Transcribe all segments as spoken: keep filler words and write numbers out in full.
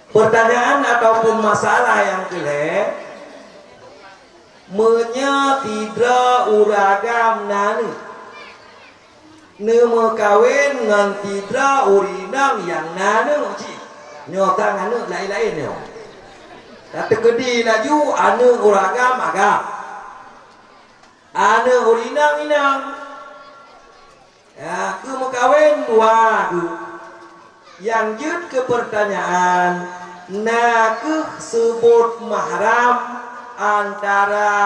Pertanyaan ataupun masalah nyang keulhèe, meunyoe sidroe ureueng agam na aneuk, neumeukawen ngon sidroe ureueng inong nyang na aneuk cit, nyoe sang aneuk laén-laén nyoe. Tateukeudi laju aneuk ureueng agam agam, aneuk ureueng inong inong. Ya, keu meukawen dua geuh. Nyang jeuet keu peurtanyaan, na kheueh seubot mahram antara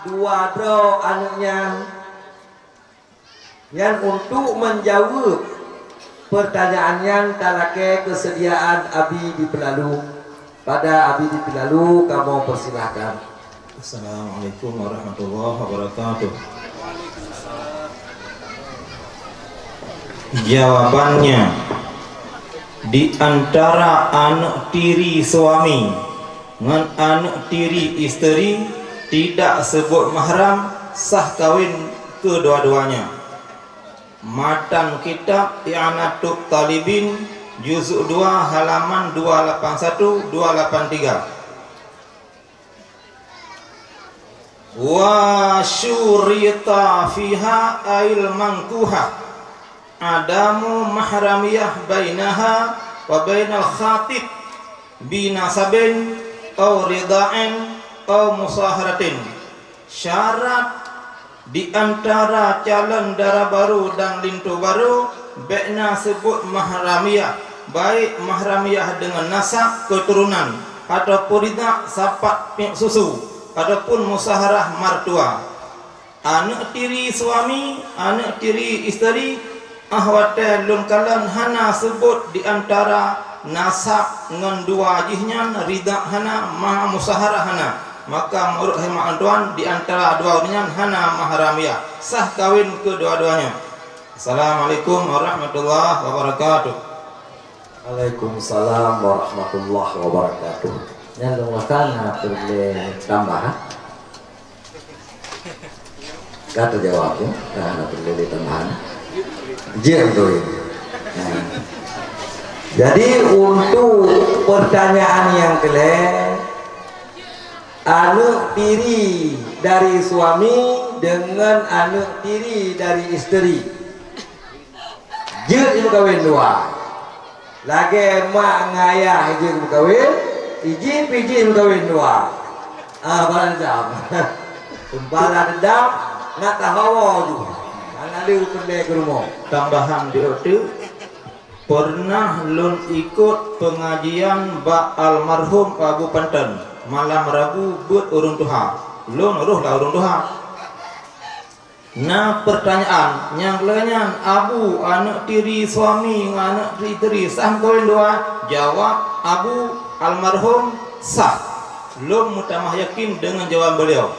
dua droe aneuk nyan? Nyan untuk menjaweueb peurtanyaan nyan talakèe keuseudiaan Abi di Peulalu. Pada Abi di Peulalu, kamoe peusilahkan. Assalamualaikum warahmatullahi wabarakatuh. Jawabannya, di antara aneuk tiri suami ngon aneuk tiri isteri tidak sebut mahram sah kawin kedua-duanya. Matan kitab I'anatut Talibin, juzuk dua, halaman dua lapan satu, dua lapan tiga. Wa syurita fiha ail mankuha adamu mahramiyah bainaha wa bainal khatib binasabin au ridha'in au musaharatin. Syarat di antara calon dara barô dan linto barô bèk na seubot mahramiyah, baik mahramiyah deungon nasab keuturonan, ataupun ridha sapat piep susu, ataupun musaharah martua. Aneuk tiri suami, aneuk tiri isteri, ah watèe lôn kalon hana seubot di antara nasab ngon dua jih nyan, ridha hana, ma-, musaharah hana, maka meunurot hemat lôn tuan, di antara dua ureueng nyan hana mahramiyah, sah kawin keudua-duanya. Assalamualaikum warahmatullahi wabarakatuh. Waalaikumsalam warahmatullahi wabarakatuh. Nyan lôn rasa na peureulèe tambahan. Ka teujawab, ya? Ka hana peureulèe tambahan. Jeuet beutôi. Nah. Jadi, untuk pertanyaan nyang keulhèe, aneuk tiri dari suami dengan aneuk tiri dari isteri. Jeuet meukawen dua. Lagèe mak ngon ayah jeuet meukawen, ijin pih jeuet meukawen dua. Ah, barang jam. Seumpala dendam, nak tahawa ju. Hana lé peureulèe keu rumoh. Tambahan di otak, pernah lôn ikut pengajian bak almarhum Abu Panton, malam Rabu beuet ureueng tuha. Lôn roh lam ureueng tuha. Na peurtanyaan nyang lheueh nyan, Abu, aneuk tiri suami ngon aneuk tiri isteri sah meukawen dua? Jawab Abu almarhum, sah. Lôn meutamah yakin deungon jawaban beliau.